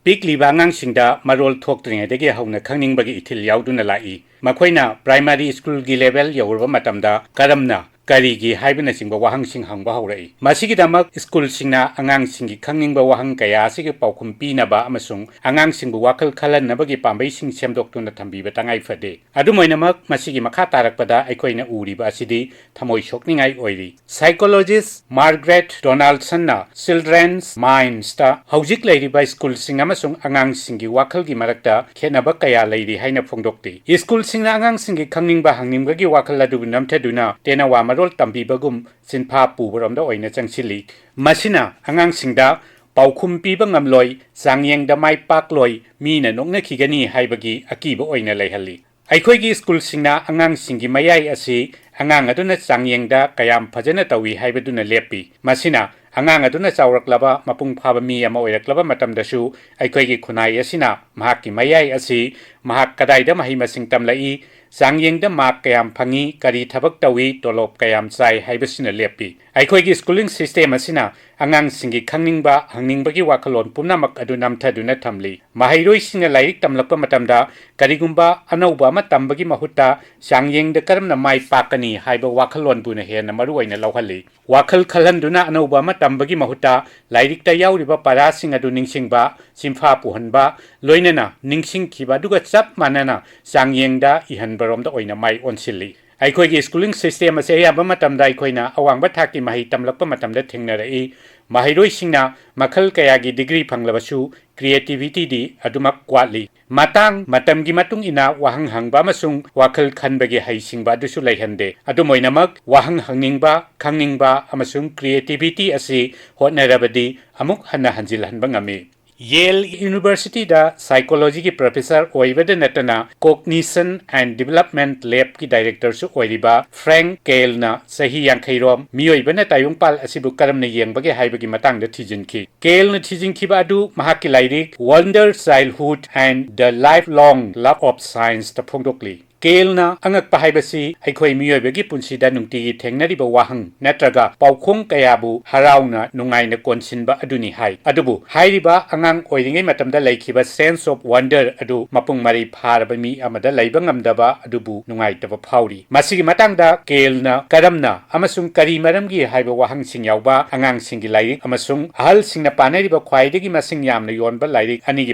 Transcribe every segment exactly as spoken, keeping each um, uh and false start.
ꯄꯤꯛꯂꯤꯕ ꯑꯉꯥꯡꯁꯤꯡꯗ ꯃꯔꯣꯜ ꯊꯣꯛꯇ꯭ꯔꯤꯉꯩꯗꯒꯤ ꯍꯧꯅ ꯈꯪꯅꯤꯡꯕꯒꯤ ꯏꯊꯤꯜ ꯌꯥꯎꯗꯨꯅ ꯂꯥꯛꯏ꯫ ꯃꯈꯣꯏꯅ ꯄ꯭ꯔꯥꯏꯃꯥꯔꯤ ꯁ꯭ꯀꯨꯜꯒꯤ ꯂꯦꯚꯦꯜ ꯌꯧꯔꯕ ꯃꯇꯝꯗ ꯀꯔꯝꯅ, ꯀꯔꯤꯒꯤ ꯍꯥꯏꯕꯅꯆꯤꯡꯕ ꯋꯥꯍꯪꯁꯤꯡ ꯍꯪꯕ ꯍꯧꯔꯛꯏ꯫ ꯃꯁꯤꯒꯤꯗꯃꯛ ꯁ꯭ꯀꯨꯜꯁꯤꯡꯅ ꯑꯉꯥꯡꯁꯤꯡꯒꯤ ꯈꯪꯅꯤꯡꯕ ꯋꯥꯍꯪ ꯀꯌꯥ ꯑꯁꯤꯒꯤ ꯄꯥꯎꯈꯨꯝ ꯄꯤꯅꯕ ꯑꯃꯁꯨꯡ ꯑꯉꯥꯡꯁꯤꯡꯕꯨ ꯋꯥꯈꯜ ꯈꯜꯍꯟꯅꯕꯒꯤ ꯄꯥꯝꯕꯩꯁꯤꯡ ꯁꯦꯝꯗꯣꯛꯇꯨꯅ ꯊꯝꯕꯤꯕ ꯇꯉꯥꯏ ꯐꯗꯦ꯫ ꯑꯗꯨꯝ ꯑꯣꯏꯅꯃꯛ, ꯃꯁꯤꯒꯤ ꯃꯈꯥ ꯇꯥꯔꯛꯄꯗ ꯑꯩꯈꯣꯏꯅ ꯎꯔꯤꯕ ꯑꯁꯤꯗꯤ ꯊꯃꯣꯏ ꯁꯣꯛꯅꯤꯡꯉꯥꯏ ꯑꯣꯏꯔꯤ꯫ Psychologist Margaret Donaldson-ꯅ Children's Minds-ꯇ ꯍꯧꯖꯤꯛ ꯂꯩꯔꯤꯕ ꯁ꯭ꯀꯨꯜꯁꯤꯡ ꯑꯃꯁꯨꯡ ꯑꯉꯥꯡꯁꯤꯡꯒꯤ ꯋꯥꯈꯜꯒꯤ ꯃꯔꯛꯇ ꯈꯦꯠꯅꯕ ꯀꯌꯥ ꯂꯩꯔꯤ ꯍꯥꯏꯅ ꯐꯣꯡꯗꯣꯛꯂꯤ꯫ ꯁ꯭ꯀꯨꯜꯁꯤꯡꯅ ꯑꯉꯥꯡꯁꯤꯡꯒꯤ ꯈꯪꯅꯤꯡꯕ ꯍꯪꯅꯤꯡꯕꯒꯤ ꯋꯥꯈꯜ ꯑꯗꯨꯕꯨ ꯅꯝꯊꯗꯨꯅ ꯇꯦꯅꯋꯥ ꯃꯔꯣꯜ ꯇꯝꯕꯤꯕꯒꯨꯝ ꯆꯤꯟꯐꯥ ꯄꯨꯕꯔꯣꯝꯗ ꯑꯣꯏꯅ ꯆꯪꯁꯤꯜꯂꯤ꯫ ꯃꯁꯤꯅ ꯑꯉꯥꯡꯁꯤꯡꯗ ꯄꯥꯎꯈꯨꯝ ꯄꯤꯕ ꯉꯝꯂꯣꯏ, ꯆꯥꯡꯌꯦꯡꯗ ꯃꯥꯏ ꯄꯥꯛꯂꯣꯏ, ꯃꯤꯅ ꯅꯣꯛꯅꯈꯤꯒꯅꯤ ꯍꯥꯏꯕꯒꯤ ꯑꯀꯤꯕ ꯑꯣꯏꯅ ꯂꯩꯍꯜꯂꯤ꯫ ꯑꯩꯈꯣꯏꯒꯤ ꯁ꯭ꯀꯨꯜꯁꯤꯡꯅ ꯑꯉꯥꯡꯁꯤꯡꯒꯤ ꯃꯌꯥꯏ ꯑꯁꯤ ꯑꯉꯥꯡ ꯑꯗꯨꯅ ꯆꯥꯡꯌꯦꯡꯗ ꯀꯌꯥꯝ ꯐꯖꯅ ꯇꯧꯏ ꯍꯥꯏꯕꯗꯨꯅ ꯂꯦꯞꯄꯤ꯫ ꯃꯁꯤꯅ ꯑꯉꯥꯡ ꯑꯗꯨꯅ ꯆꯥꯎꯔꯛꯂꯕ, ꯃꯄꯨꯡ ꯐꯥꯕ ꯃꯤ ꯑꯃ ꯑꯣꯏꯔꯛꯂꯕ ꯃꯇꯝꯗꯁꯨ ꯑꯩꯈꯣꯏꯒꯤ ꯈꯨꯟꯅꯥꯏ ꯑꯁꯤꯅ ꯃꯍꯥꯛꯀꯤ ꯃꯌꯥꯏ ꯑꯁꯤ ꯃꯍꯥꯛ ꯀꯗꯥꯏꯗ ꯃꯍꯩ ꯃꯁꯤꯡ ꯇꯝꯂꯛꯏ, ꯆꯥꯡꯌꯦꯡꯗ ꯃꯥꯔꯛ ꯀꯌꯥꯝ ꯐꯪꯏ, ꯀꯔꯤ ꯊꯕꯛ ꯇꯧꯏ, ꯇꯣꯂꯣꯞ ꯀꯌꯥꯝ ꯆꯥꯏ ꯍꯥꯏꯕꯁꯤꯅ ꯂꯦꯞꯄꯤ꯫ ꯑꯩꯈꯣꯏꯒꯤ schooling system ꯑꯁꯤꯅ ꯑꯉꯥꯡꯁꯤꯡꯒꯤ ꯈꯪꯅꯤꯡꯕ, ꯍꯪꯅꯤꯡꯕꯒꯤ ꯋꯥꯈꯜꯂꯣꯟ ꯄꯨꯝꯅꯃꯛ ꯑꯗꯨ ꯅꯝꯊꯗꯨꯅ ꯊꯝꯂꯤ꯫ ꯃꯍꯩꯔꯣꯏꯁꯤꯡꯅ ꯂꯥꯏꯔꯤꯛ ꯇꯝꯂꯛꯄ ꯃꯇꯝꯗ ꯀꯔꯤꯒꯨꯝꯕ ꯑꯅꯧꯕ ꯑꯃ ꯇꯝꯕꯒꯤ ꯃꯍꯨꯠꯇ ꯆꯥꯡꯌꯦꯡꯗ ꯀꯔꯝꯅ ꯃꯥꯏ ꯄꯥꯛꯀꯅꯤ ꯍꯥꯏꯕ ꯋꯥꯈꯜꯂꯣꯟꯕꯨꯅ ꯍꯦꯟꯅ ꯃꯔꯨ ꯑꯣꯏꯅ ꯂꯧꯍꯜꯂꯤ꯫ ꯋꯥꯈꯜ ꯈꯜꯍꯟꯗꯨꯅ ꯑꯅꯧꯕ ꯑꯃ ꯇꯝꯕꯒꯤ ꯃꯍꯨꯠꯇ ꯂꯥꯏꯔꯤꯛꯇ ꯌꯥꯎꯔꯤꯕ ꯄꯔꯥꯁꯤꯡ ꯑꯗꯨ ꯅꯤꯡꯁꯤꯡꯕ, ꯆꯤꯟꯐꯥ ꯄꯨꯍꯟꯕ, ꯂꯣꯏꯅꯅ ꯅꯤꯡꯁꯤꯡꯈꯤꯕ ꯑꯗꯨꯒ ꯆꯞ ꯃꯥꯟꯅꯅ ꯆꯥꯡꯌꯦꯡꯗ ꯏꯍꯟꯕꯔꯣꯝꯗ ꯑꯣꯏꯅ ꯃꯥꯏ ꯑꯣꯟꯁꯤꯜꯂꯤ꯫ ꯑꯩꯈꯣꯏꯒꯤ schooling system ꯑꯁꯤ ꯑꯌꯥꯝꯕ ꯃꯇꯝꯗ ꯑꯩꯈꯣꯏꯅ ꯑꯋꯥꯡꯕ ꯊꯥꯛꯀꯤ ꯃꯍꯩ ꯇꯝꯂꯛꯄ ꯃꯇꯝꯗ ꯊꯦꯡꯅꯔꯛꯏ꯫ ꯃꯍꯩꯔꯣꯏꯁꯤꯡꯅ ꯃꯈꯜ ꯀꯌꯥꯒꯤ degree ꯐꯪꯂꯕꯁꯨ creativity-ꯗꯤ ꯑꯗꯨꯃꯛ ꯋꯥꯠꯂꯤ꯫ ꯃꯇꯥꯡ ꯃꯇꯝꯒꯤ ꯃꯇꯨꯡ ꯏꯟꯅ ꯋꯥꯍꯪ ꯍꯪꯕ ꯑꯃꯁꯨꯡ ꯋꯥꯈꯜ ꯈꯟꯕꯒꯤ ꯍꯩꯁꯤꯡꯕ ꯑꯗꯨꯁꯨ ꯂꯩꯍꯟꯗꯦ꯫ ꯑꯗꯨꯝ ꯑꯣꯏꯅꯃꯛ, ꯋꯥꯍꯪ ꯍꯪꯅꯤꯡꯕ, ꯈꯪꯅꯤꯡꯕ ꯑꯃꯁꯨꯡ creativity ꯑꯁꯤ ꯍꯣꯠꯅꯔꯕꯗꯤ ꯑꯃꯨꯛ ꯍꯟꯅ ꯍꯟꯖꯤꯜꯍꯟꯕ ꯉꯝꯃꯤ꯫ Yale University-ꯗ psychology-ꯒꯤ professor ꯑꯣꯏꯕꯗ ꯅꯠꯇꯅ Cognition and Development Lab-ꯀꯤ director-ꯁꯨ ꯑꯣꯏꯔꯤꯕ Frank Kehl-ꯅ ꯆꯍꯤ ꯌꯥꯡꯈꯩꯔꯣꯝ ꯃꯤꯑꯣꯏꯕꯅ ꯇꯥꯏꯕꯪꯄꯥꯜ ꯑꯁꯤꯕꯨ ꯀꯔꯝꯅ ꯌꯦꯡꯕꯒꯦ ꯍꯥꯏꯕꯒꯤ ꯃꯇꯥꯡꯗ ꯊꯤꯖꯤꯟꯈꯤ꯫ Kehl-ꯅ ꯊꯤꯖꯤꯟꯈꯤꯕ ꯑꯗꯨ ꯃꯍꯥꯛꯀꯤ ꯂꯥꯏꯔꯤꯛ Wonder Childhood and the Lifelong Love of Science-ꯇ ꯐꯣꯡꯗꯣꯛꯂꯤ꯫ ꯀꯦꯜꯅ ꯑꯉꯛꯄ ꯍꯥꯏꯕꯁꯤ ꯑꯩꯈꯣꯏ ꯃꯤꯑꯣꯏꯕꯒꯤ ꯄꯨꯟꯁꯤꯗ ꯅꯨꯡꯇꯤꯒꯤ ꯊꯦꯡꯅꯔꯤꯕ ꯋꯥꯍꯪ ꯅꯠꯇ꯭ꯔꯒ ꯄꯥꯎꯈꯣꯡ ꯀꯌꯥꯕꯨ ꯍꯔꯥꯎꯅ ꯅꯨꯡꯉꯥꯏꯅ ꯀꯣꯟꯁꯤꯟꯕ ꯑꯗꯨꯅꯤ ꯍꯥꯏ꯫ ꯑꯗꯨꯕꯨ ꯍꯥꯏꯔꯤꯕ ꯑꯉꯥꯡ ꯑꯣꯏꯔꯤꯉꯩ ꯃꯇꯝꯗ ꯂꯩꯈꯤꯕ sense of wonder ꯑꯗꯨ ꯃꯄꯨꯡ ꯃꯔꯩ ꯐꯥꯔꯕ ꯃꯤ ꯑꯃꯗ ꯂꯩꯕ ꯉꯝꯗꯕ ꯑꯗꯨꯕꯨ ꯅꯨꯡꯉꯥꯏꯇꯕ ꯐꯥꯎꯔꯤ꯫ ꯃꯁꯤꯒꯤ ꯃꯇꯥꯡꯗ ꯀꯦꯜꯅ ꯀꯔꯝꯅ ꯑꯃꯁꯨꯡ ꯀꯔꯤ ꯃꯔꯝꯒꯤ ꯍꯥꯏꯕ ꯋꯥꯍꯪꯁꯤꯡ ꯌꯥꯎꯕ ꯑꯉꯥꯡꯁꯤꯡꯒꯤ ꯂꯥꯏꯔꯤꯛ ꯑꯃꯁꯨꯡ ꯑꯍꯜꯁꯤꯡꯅ ꯄꯥꯅꯔꯤꯕ ꯈ꯭ꯋꯥꯏꯗꯒꯤ ꯃꯁꯤꯡ ꯌꯥꯝꯅ ꯌꯣꯟꯕ ꯂꯥꯏꯔꯤꯛ ꯑꯅꯤꯒꯤ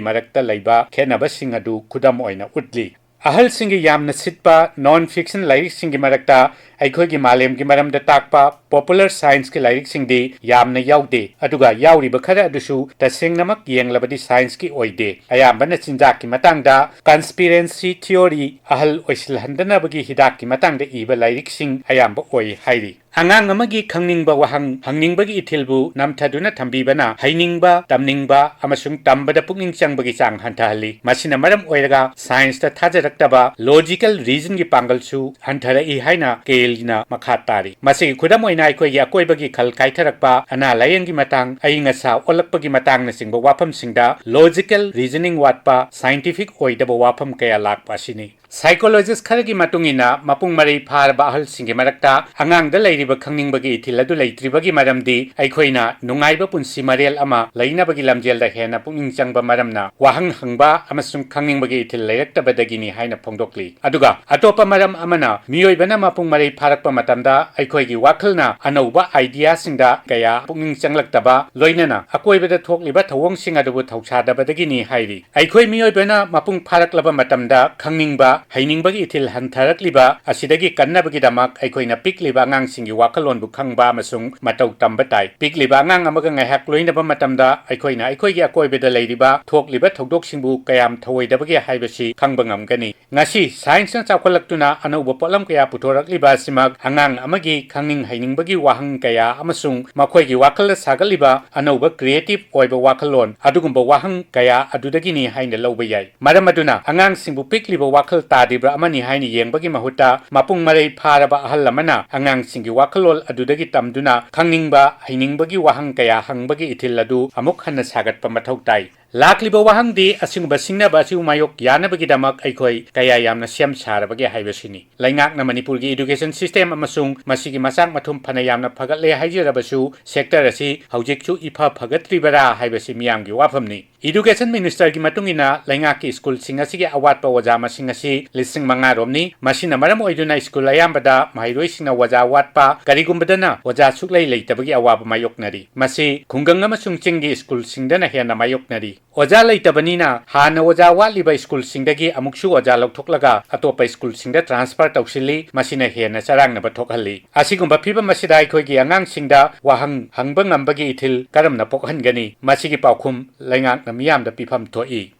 ꯃꯔꯛꯇ ꯂꯩꯕ ꯈꯦꯠꯅꯕꯁꯤꯡ ꯑꯗꯨ ꯈꯨꯗꯝ ꯑꯣꯏꯅ ꯎꯠꯂꯤ꯫ ꯑꯍꯜꯁꯤꯡꯒꯤ ꯌꯥꯝꯅ ꯁꯤꯠꯄ non fiction ꯂꯥꯏꯔꯤꯛꯁꯤꯡꯒꯤ ꯃꯔꯛꯇ ꯑꯩꯈꯣꯏꯒꯤ ꯃꯥꯂꯦꯝꯒꯤ ꯃꯔꯝꯗ ꯇꯥꯛꯄ popular scienceꯀꯤ ꯂꯥꯏꯔꯤꯛꯁꯤꯡꯗꯤ ꯌꯥꯝꯅ ꯌꯥꯎꯗꯦ, ꯑꯗꯨꯒ ꯌꯥꯎꯔꯤꯕ ꯈꯔ ꯑꯗꯨꯁꯨ ꯇꯁꯦꯡꯅꯃꯛ ꯌꯦꯡꯂꯕꯗꯤ scienceꯀꯤ ꯑꯣꯏꯗꯦ꯫ ꯑꯌꯥꯝꯕꯅ ꯆꯤꯟꯖꯥꯛꯀꯤ ꯃꯇꯥꯡꯗ, conspiracy theory, ꯑꯍꯜ ꯑꯣꯏꯁꯤꯜꯍꯟꯗꯅꯕꯒꯤ ꯍꯤꯗꯥꯛꯀꯤ ꯃꯇꯥꯡꯗ ꯏꯕ ꯂꯥꯏꯔꯤꯛꯁꯤꯡ ꯑꯌꯥꯝꯕ ꯑꯣꯏ ꯍꯥꯏꯔꯤ꯫ ꯑꯉꯥꯡ ꯑꯃꯒꯤ ꯈꯪꯅꯤꯡꯕ ꯋꯥꯍꯪ ꯍꯪꯅꯤꯡꯕꯒꯤ ꯏꯊꯤꯜꯕꯨ ꯅꯝꯊꯗꯨꯅ ꯊꯝꯕꯤꯕꯅ ꯍꯩꯅꯤꯡꯕ, ꯇꯝꯅꯤꯡꯕ ꯑꯃꯁꯨꯡ ꯇꯝꯕꯗ ꯄꯨꯛꯅꯤꯡ ꯆꯪꯕꯒꯤ ꯆꯥꯡ ꯍꯟꯊꯍꯜꯂꯤ꯫ ꯃꯁꯤꯅ ꯃꯔꯝ ꯑꯣꯏꯔꯒ scienceꯇ ꯊꯥꯖꯔꯛꯇꯕ logical reasoningꯒꯤ ꯄꯥꯡꯒꯜꯁꯨ ꯍꯟꯊꯔꯛꯏ ꯍꯥꯏꯅ ꯀꯦꯜꯅ ꯃꯈꯥ ꯇꯥꯔꯤ꯫ ꯃꯁꯤꯒꯤ ꯈꯨꯗꯝ ꯑꯣꯏꯅ ꯑꯩꯈꯣꯏꯒꯤ ꯑꯀꯣꯏꯕꯒꯤ ꯈꯜ ꯀꯥꯏꯊꯔꯛꯄ, ꯑꯅꯥ ꯂꯥꯌꯦꯡꯒꯤ ꯃꯇꯥꯡ, ꯑꯏꯪ ꯑꯁꯥ ꯑꯣꯜꯂꯛꯄꯒꯤ ꯃꯇꯥꯡꯅꯆꯤꯡꯕ ꯋꯥꯐꯝꯁꯤꯡꯗ logical reasoning ꯋꯥꯠꯄ, scientific ꯑꯣꯏꯗꯕ ꯋꯥꯐꯝ ꯀꯌꯥ ꯂꯥꯛꯄ ꯑꯁꯤꯅꯤ꯫ Psychologist ꯈꯔꯒꯤ ꯃꯇꯨꯡ ꯏꯟꯅ, ꯃꯄꯨꯡ ꯃꯔꯩ ꯐꯥꯔꯕ ꯑꯍꯜꯁꯤꯡꯒꯤ ꯃꯔꯛꯇ ꯑꯉꯥꯡꯗ ꯂꯩꯔꯤꯕ ꯈꯪꯅꯤꯡꯕꯒꯤ ꯏꯊꯤꯜ ꯑꯗꯨ ꯂꯩꯇ꯭ꯔꯤꯕꯒꯤ ꯃꯔꯝꯗꯤ ꯑꯩꯈꯣꯏꯅ ꯅꯨꯡꯉꯥꯏꯕ ꯄꯨꯟꯁꯤ ꯃꯔꯦꯜ ꯑꯃ ꯂꯩꯅꯕꯒꯤ ꯂꯝꯖꯦꯜꯗ ꯍꯦꯟꯅ ꯄꯨꯛꯅꯤꯡ ꯆꯪꯕ ꯃꯔꯝꯅ ꯋꯥꯍꯪ ꯍꯪꯕ ꯑꯃꯁꯨꯡ ꯈꯪꯅꯤꯡꯕꯒꯤ ꯏꯊꯤꯜ ꯂꯩꯔꯛꯇꯕꯗꯒꯤꯅꯤ ꯍꯥꯏꯅ ꯐꯣꯡꯗꯣꯛꯂꯤ꯫ ꯑꯗꯨꯒ ꯑꯇꯣꯞꯄ ꯃꯔꯝ ꯑꯃꯅ, ꯃꯤꯑꯣꯏꯕꯅ ꯃꯄꯨꯡ ꯃꯔꯩ ꯐꯥꯔꯛꯄ ꯃꯇꯝꯗ ꯑꯩꯈꯣꯏꯒꯤ ꯋꯥꯈꯜꯅ ꯑꯅꯧꯕ ideaꯁꯤꯡꯗ ꯀꯌꯥ ꯄꯨꯛꯅꯤꯡ ꯆꯪꯂꯛꯇꯕ, ꯂꯣꯏꯅꯅ ꯑꯀꯣꯏꯕꯗ ꯊꯣꯛꯂꯤꯕ ꯊꯧꯑꯣꯡꯁꯤꯡ ꯑꯗꯨꯕꯨ ꯊꯧꯁꯥꯗꯕꯗꯒꯤꯅꯤ ꯍꯥꯏꯔꯤ꯫ ꯑꯩꯈꯣꯏ ꯃꯤꯑꯣꯏꯕꯅ ꯃꯄꯨꯡ ꯐꯥꯔꯛꯂꯕ ꯃꯇꯝꯗ ꯈꯪꯅꯤꯡꯕ, ꯍꯩꯅꯤꯡꯕꯒꯤ ꯏꯊꯤꯜ ꯍꯟꯊꯔꯛꯂꯤꯕ ꯑꯁꯤꯗꯒꯤ ꯀꯟꯅꯕꯒꯤꯗꯃꯛ ꯑꯩꯈꯣꯏꯅ ꯄꯤꯛꯂꯤꯕ ꯑꯉꯥꯡꯁꯤꯡꯒꯤ ꯋꯥꯈꯜꯂꯣꯟꯕꯨ ꯈꯪꯕ ꯑꯃꯁꯨꯡ ꯃꯇꯧ ꯇꯝꯕ ꯇꯥꯏ꯫ ꯄꯤꯛꯂꯤꯕ ꯑꯉꯥꯡ ꯑꯃꯒ ꯉꯥꯏꯍꯥꯛ ꯂꯣꯏꯅꯕ ꯃꯇꯝꯗ ꯑꯩꯈꯣꯏꯅ ꯑꯩꯈꯣꯏꯒꯤ ꯑꯀꯣꯏꯕꯗ ꯂꯩꯔꯤꯕ ꯊꯣꯛꯂꯤꯕ ꯊꯧꯗꯣꯛꯁꯤꯡꯕꯨ ꯀꯌꯥꯝ ꯊꯧꯑꯣꯏꯗꯕꯒꯦ ꯍꯥꯏꯕꯁꯤ ꯈꯪꯕ ꯉꯝꯒꯅꯤ꯫ ꯉꯁꯤ scienceꯅ ꯆꯥꯎꯈꯠꯂꯛꯇꯨꯅ ꯑꯅꯧꯕ ꯄꯣꯠꯂꯝ ꯀꯌꯥ ꯄꯨꯊꯣꯔꯛꯂꯤꯕ ꯑꯁꯤꯃꯛ ꯑꯉꯥꯡ ꯑꯃꯒꯤ ꯈꯪꯅꯤꯡ ꯍꯩꯅꯤꯡꯕꯒꯤ ꯋꯥꯍꯪ ꯀꯌꯥ ꯑꯃꯁꯨꯡ ꯃꯈꯣꯏꯒꯤ ꯋꯥꯈꯜꯗ ꯁꯥꯒꯠꯂꯤꯕ ꯑꯅꯧꯕ creative ꯑꯣꯏꯕ ꯋꯥꯈꯜꯂꯣꯟ ꯑꯗꯨꯒꯨꯝꯕ ꯋꯥꯍꯪ ꯀꯌꯥ ꯑꯗꯨꯗꯒꯤꯅꯤ ꯍꯥꯏꯅ ꯂꯧꯕ ꯌꯥꯏ꯫ ꯃꯔꯝ ꯑꯗꯨꯅ ꯑꯉꯥꯡꯁꯤꯡꯕꯨ ꯄꯤꯛꯂꯤꯕ ꯋꯥꯈꯜ ꯇꯥꯗ꯭ꯔꯤꯕ꯭ꯔꯥ ꯑꯃꯅꯤ ꯍꯥꯏꯅ ꯌꯦꯡꯕꯒꯤ ꯃꯍꯨꯠꯇ, ꯃꯄꯨꯡ ꯃꯔꯩ ꯐꯥꯔꯕ ꯑꯍꯜ ꯑꯃꯅ ꯑꯉꯥꯡꯁꯤꯡꯒꯤ ꯋꯥꯈꯜꯂꯣꯟ ꯑꯗꯨꯗꯒꯤ ꯇꯝꯗꯨꯅ ꯈꯪꯅꯤꯡꯕ, ꯍꯩꯅꯤꯡꯕꯒꯤ ꯋꯥꯍꯪ ꯀꯌꯥ ꯍꯪꯕꯒꯤ ꯏꯊꯤꯜ ꯑꯗꯨ ꯑꯃꯨꯛ ꯍꯟꯅ ꯁꯥꯒꯠꯄ ꯃꯊꯧ ꯇꯥꯏ꯫ ꯂꯥꯛꯂꯤꯕ ꯋꯥꯍꯪꯗꯤ ꯑꯁꯤꯒꯨꯝꯕ ꯁꯤꯡꯅꯕ ꯑꯁꯤꯕꯨ ꯃꯥꯌꯣꯛ ꯌꯥꯅꯕꯒꯤꯗꯃꯛ ꯑꯩꯈꯣꯏ ꯀꯌꯥ ꯌꯥꯝꯅ ꯁꯦꯝ ꯁꯥꯔꯕꯒꯦ ꯍꯥꯏꯕꯁꯤꯅꯤ꯫ ꯂꯩꯉꯥꯛꯅ ꯃꯅꯤꯄꯨꯔꯒꯤ education system ꯑꯃꯁꯨꯡ ꯃꯁꯤꯒꯤ ꯃꯆꯥꯛ ꯃꯊꯨꯝ ꯐꯅ ꯌꯥꯝꯅ ꯐꯒꯠꯂꯦ ꯍꯥꯏꯖꯔꯕꯁꯨ, sector ꯑꯁꯤ ꯍꯧꯖꯤꯛꯁꯨ ꯏꯐ ꯐꯒꯠꯇ꯭ꯔꯤꯕꯔꯥ ꯍꯥꯏꯕꯁꯤ ꯃꯤꯌꯥꯝꯒꯤ ꯋꯥꯐꯝꯅꯤ꯫ Education Ministerꯒꯤ ꯃꯇꯨꯡ ꯏꯟꯅ, ꯂꯩꯉꯥꯛꯀꯤ ꯁ꯭ꯀꯨꯜꯁꯤꯡ ꯑꯁꯤꯒꯤ ꯑꯋꯥꯠꯄ ꯑꯣꯖꯥ ꯃꯁꯤꯡ ꯑꯁꯤ ꯂꯤꯁꯤꯡ ꯃꯉꯥ ꯔꯣꯝꯅꯤ꯫ ꯃꯁꯤꯅ ꯃꯔꯝ ꯑꯣꯏꯗꯨꯅ ꯁ꯭ꯀꯨꯜ ꯑꯌꯥꯝꯕꯗ ꯃꯍꯩꯔꯣꯏꯁꯤꯡꯅ ꯑꯣꯖꯥ ꯋꯥꯠꯄ, ꯀꯔꯤꯒꯨꯝꯕꯗꯅ ꯑꯣꯖꯥ ꯁꯨꯛꯂꯩ ꯂꯩꯇꯕꯒꯤ ꯑꯋꯥꯕ ꯃꯥꯌꯣꯛꯅꯔꯤ꯫ ꯃꯁꯤ ꯈꯨꯡꯒꯪ ꯑꯃꯁꯨꯡ ꯆꯤꯡꯒꯤ ꯁ꯭ꯀꯨꯜꯁꯤꯡꯗꯅ ꯍꯦꯟꯅ ꯃꯥꯌꯣꯛꯅꯔꯤ꯫ ꯑꯣꯖꯥ ꯂꯩꯇꯕꯅꯤꯅ ꯍꯥꯟꯅ ꯑꯣꯖꯥ ꯋꯥꯠꯂꯤꯕ ꯁ꯭ꯀꯨꯜꯁꯤꯡꯗꯒꯤ ꯑꯃꯨꯛꯁꯨ ꯑꯣꯖꯥ ꯂꯧꯊꯣꯛꯂꯒ ꯑꯇꯣꯞꯄ ꯁ꯭ꯀꯨꯜꯁꯤꯡꯗ transfer ꯇꯧꯁꯤꯜꯂꯤ꯫ ꯃꯁꯤꯅ ꯍꯦꯟꯅ ꯆꯔꯥꯡꯅꯕ ꯊꯣꯛꯍꯜꯂꯤ꯫ ꯑꯁꯤꯒꯨꯝꯕ ꯐꯤꯚꯝ ꯑꯁꯤꯗ ꯑꯩꯈꯣꯏꯒꯤ ꯑꯉꯥꯡꯁꯤꯡꯗ ꯋꯥꯍꯪ ꯍꯪꯕ ꯉꯝꯕꯒꯤ ꯏꯊꯤꯜ ꯀꯔꯝꯅ ꯄꯣꯛꯍꯟꯒꯅꯤ? ꯃꯁꯤꯒꯤ ꯄꯥꯎꯈꯨꯝ ꯂꯩꯉꯥꯛꯅ ꯃꯤꯌꯥꯝꯗ ꯄꯤꯐꯝ ꯊꯣꯛꯏ꯫